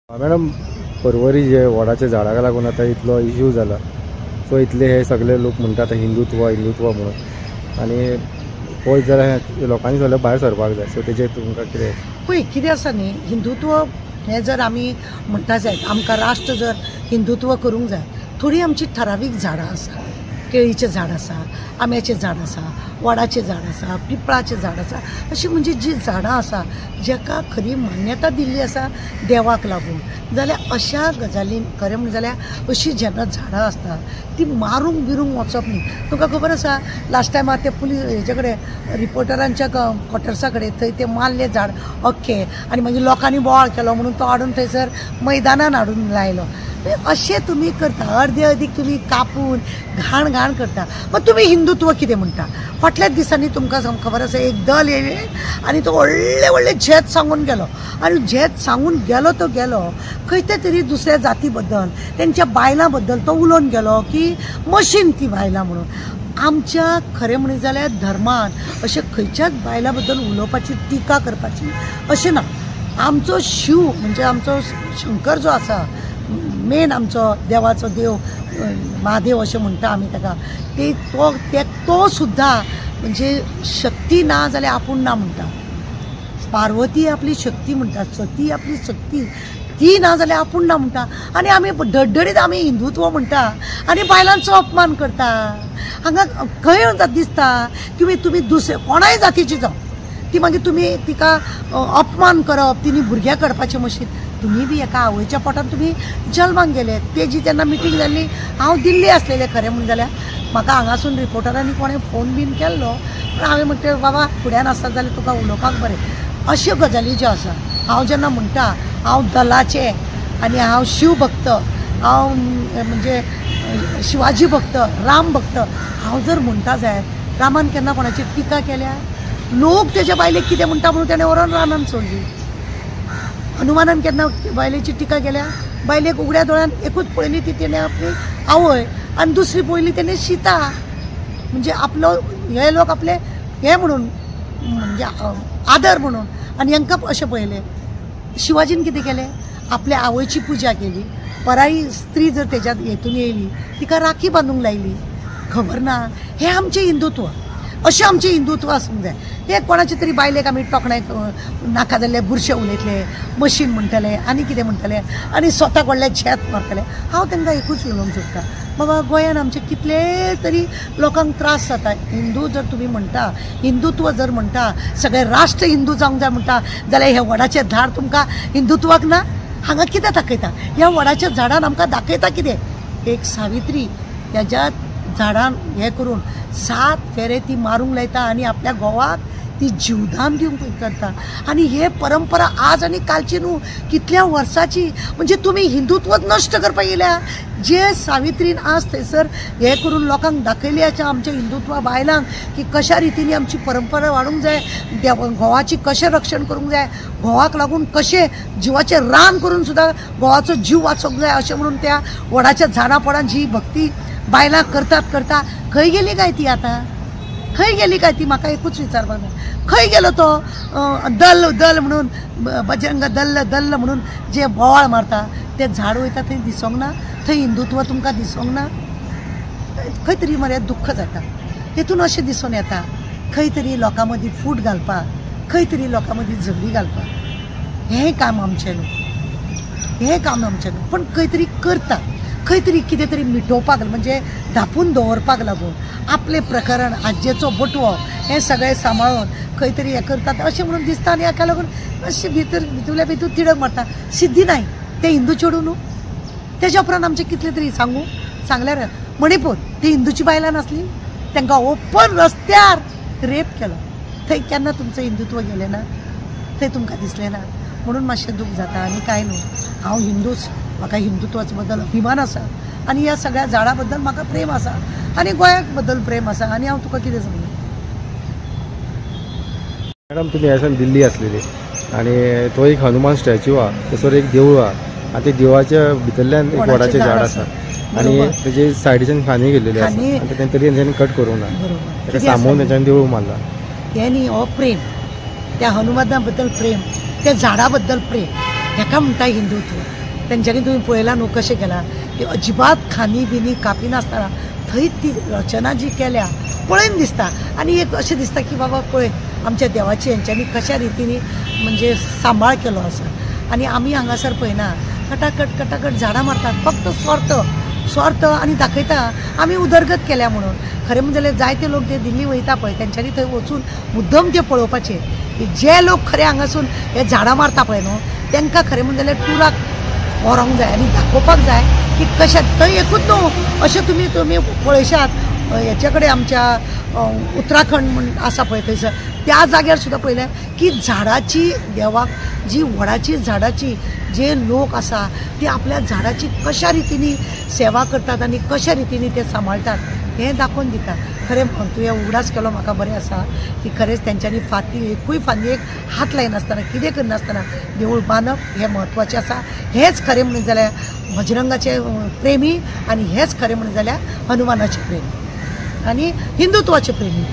Madam, Porvorim जे वडाच्या झाडाक लागून आतां इतलो इश्यू जाला, सो इतले हे सगळे लोक म्हणटा आतां हिंदुत्व हिंदुत्व म्हणून, आनी पळयत जाल्यार लोकांनी सगळें भायर सरपाक जाय. सो तेजेर तुमकां कितें? पळय कितें आसा न्ही, हिंदुत्व हें जर आमी म्हणटा जायत, आमकां राष्ट्र जर हिंदुत्व करूंक जाय, थोडीं आमची ठरावीक झाडां आसा. केळीचें झाड आसा, आंब्याचें झाड आसा, वडाचें झाड आसा, पिपळाचें झाड आसा, अशीं म्हणजे जीं झाडां आसा जेका खरी मान्यता दिल्ली आसा देवाक लागून, जाल्यार अशा गजालीन खरें म्हणलें जाल्यार अशीं जेन्ना झाडां आसता ती मारूंक बिरूंक वचप न्ही. तुमकां खबर आसा लास्ट टायमार ते पुलीस हेजे कडेन रिपोर्टरांच्या क्वॉर्टर्सा कडेन थंय ते मारलें झाड अख्खें आनी मागीर लोकांनी बोवाळ केलो म्हणून तो हाडून थंयसर मैदानान हाडून लायलो. अशें तुमी करता, अर्दे अर्दीक तुमी कापून घाण घाण करता. मग तुमी हिंदुत्व कितें म्हणटा? फाटल्याच दिसांनी तुमकां खबर आसा एक दल येयलें आनी तो व्हडले व्हडले झेत सांगून गेलो, आनी झेत सांगून गेलो तो गेलो खंयच्या तरी दुसऱ्या जाती बद्दल, तेंच्या बायलां बद्दल तो उलोवन गेलो की मशीन ती बायलां म्हणून. आमच्या खरें म्हणीत जाल्यार धर्मान अशें खंयच्याच बायलां बद्दल उलोवपाची, टिका करपाची अशें ना. आमचो शिव म्हणजे आमचो शंकर जो आसा, मेन आमचो देवाचो देव महादेव अशें म्हणटा आमी ताका, ते तो तो सुद्दां म्हणजे शक्ती ना जाल्यार आपूण ना म्हणटा. पार्वती आपली शक्ती म्हणटा, सती आपली शक्ती, ती ना जाल्यार आपूण ना म्हणटा. आनी आमी डड्डडीत आमी हिंदुत्व म्हणटा आनी बायलांचो अपमान करता. हांगा खंय दिसता की तुमी दुसरे कोणाय जातीची जावं ती मागीर तुमी तिका अपमान करप, तिणी भुरग्यां करपाचें मशीन. तुमी बी एका आवयच्या पोटान तुमी जल्माक गेले. तेजी जेन्ना मिटींग जाल्ली हांव दिल्ली आसलेलें खरें म्हणून जाल्यार म्हाका हांगासून रिपोर्टरांनी कोणें फोन बीन केल्लो, पूण हांवें म्हणटा बाबा फुड्यान आसत जाल्यार तुका उलोवपाक बरें. अश्यो गजाली ज्यो आसा, हांव जेन्ना म्हणटा हांव दलाचें आनी हांव शिव भक्त, हांव म्हणजे शिवाजी भक्त, राम भक्त, हांव जर म्हणटा जायत रामान केन्ना कोणाची टिका केल्या? लोक तेज्या बायलेक कितें म्हणटा म्हणून तेणें व्हरोन रानान सोडली. हनुमानान केन्ना बायलेची टिका केल्या? बायलेक उगड्या दोळ्यान एकूच पळयली ती तेणें आपली आवय, आनी दुसरी पळयली तेणें सीता. म्हणजे आपलो हे लोक आपले हे म्हणून म्हणजे आदर म्हणून, आनी हांकां अशें पळयलें. शिवाजीन कितें केलें? आपल्या आवयची पुजा केली, पराई स्त्री जर तेज्यात हेतून येयली तिका राखी बांदूंक लायली. खबर ना हें आमचें हिंदुत्व, अशें आमचें हिंदुत्व आसूंक जाय. हे कोणाचे तरी बायलेक आमी तोखणाय नाका जाल्ले बुरशे उलयतले, मशीन म्हणटले आनी कितें म्हणटले आनी स्वताक व्हडलें झेत मारतले. हांव तांकां एकूच उलोवंक सोदता, बाबा गोंयान आमचे कितले तरी लोकांक त्रास जाता. हिंदू जर तुमी म्हणटा, हिंदुत्व जर म्हणटा, सगळे राष्ट्र हिंदू जावंक जाय म्हणटा, जाल्यार हे वडाचें झाड तुमकां हिंदुत्वाक ना? हांगा कितें दाखयता? ह्या वडाच्या झाडान आमकां दाखयता कितें? एक सावित्री ह्याच्या झाडान हें करून 7 फेरे ती मारूंक लायता आनी आपल्या घोवाक ती जीवदान दिवंक करता. आनी हे परंपरा आज आनी कालची न्हू, कितल्या वर्साची. म्हणजे तुमी हिंदुत्वच नश्ट करपाक येयल्या. जे सावित्रीन आज थंयसर हें करून लोकांक दाखयली आसा आमच्या हिंदुत्व बायलांक की कशा रितीन आमची परंपरा वाडूंक जाय, घोवाची कशें रक्षण करूंक जाय, घोवाक लागून कशें जिवाचें रान करून सुद्दां घोवाचो जीव वाचोवंक जाय, अशें म्हणून त्या वडाच्या झाडां पोडान जी भक्ती बायलां करतात करता खंय गेली काय ती आतां? खंय गेली काय ती? म्हाका एकूच विचारपाक जाय, खंय गेलो तो दल दल म्हणून बजरंग दल दल म्हणून जे बोवाळ मारता तें झाड वयता थंय दिसोंक ना, थंय हिंदुत्व तुमकां दिसोंक ना. खंय तरी मरे दुख्ख जाता. हेतून अशें दिसून येता खंय तरी लोकां मदीं फूट घालपाक, खंय तरी लोकां मदीं झगडीं घालपाक हें काम आमचें न्हू, हें काम आमचें न्हू. पूण खंय तरी करता, खंय तरी कितें तरी मिटोवपाक म्हणजे धापून दवरपाक लागून आपलें प्रकरण आज्जेचो बटवो हें सगळें सांबाळून खंय तरी हें करतात अशें म्हणून दिसता. आनी हाका लागून अशें भितर भितरल्या भितर तिडक मारता. सिद्धी नायक ते हिंदू चेडूं न्हू, तेज्या उपरांत आमचें कितलें तरी सांगू सांगल्यार मणिपूर ती हिंदूची बायलां नासली, तांकां ओपन रस्त्यार रेप केलो. थंय केन्ना तुमचें हिंदुत्व गेलें ना? थंय तुमकां दिसलें ना? म्हणून मातशें दूख जाता. आनी कांय न्हू, हांव हिंदूच, म्हाका हिंदुत्वाचो बद्दल अभिमान आसा आनी ह्या सगळ्या झाडां बद्दल म्हाका प्रेम आसा आनी गोंया बद्दल प्रेम आसा. आनी हांव तुका कितें सांगूं? मॅडम, तुमी ह्या दिल्ली आसलेली आनी तो एक हनुमान स्टॅच्यू आहा, तसोच एक देवूळ आहा आनी ते देवळाच्या भितरल्यान एक वडाचें झाड आसा आनी तेजे सायडीच्यान खांदी गेल्लेली आसा आनी तें तरी तेंच्यांनी कट करूंक ना, ताका सांबोवन तेंच्यांनी देवूळ मारला. हें न्ही हो प्रेम, त्या हनुमाना बद्दल प्रेम, त्या झाडा बद्दल प्रेम, हेका म्हणटा हिंदुत्व. तेंच्यांनी तुमी पळयलां न्हू कशें केलां की अजिबात खांदी बिनी कापिनासतना थंय ती रचना जी केल्या पळयन दिसता आनी एक अशें दिसता की बाबा पळय आमच्या देवाची हेंच्यांनी कशा रितीनी म्हणजे सांबाळ केलो आसा. आनी आमी हांगासर पळयना कटाकट कटाकट झाडां मारतात फक्त स्वार्थ स्वार्थ आनी दाखयता आमी उदरगत केल्या म्हणून. खरें म्हणजे जाल्यार जायते लोक जे दिल्ली वयता पळय तेंच्यांनी थंय वचून मुद्दम ते पळोवपाचे की जे लोक खरे हांगासून हे झाडां मारता पळय न्हू तेंकां खरें म्हणजे जाल्यार टुराक व्हरोंक जाय आनी दाखोवपाक जाय की कशें थंय एकूच न्हू अशें तुमी तुमी पळयशात हेचे कडेन आमच्या उत्तराखंड म्हण आसा पळय थंयसर त्या जाग्यार सुद्दां पळयलें की झाडाची देवाक जी वडाची झाडाची जे लोक आसा ते आपल्या झाडाची कशा रितीनी सेवा करतात आनी कशा रितीनी ते सांबाळटात हें दाखोवन दिता. खरें तुवें उगडास केलो म्हाका बरें आसा की खरेंच तेंच्यांनी फाती एकूय फांदयेक हात लायनासतना कितें करनासतना देवूळ बांदप हें म्हत्वाचें आसा. हेंच खरें म्हणत जाल्यार बजरंगाचे प्रेमी आनी हेंच खरें म्हणत जाल्यार हनुमानाचे प्रेमी आनी हिंदुत्वाचे प्रेमी.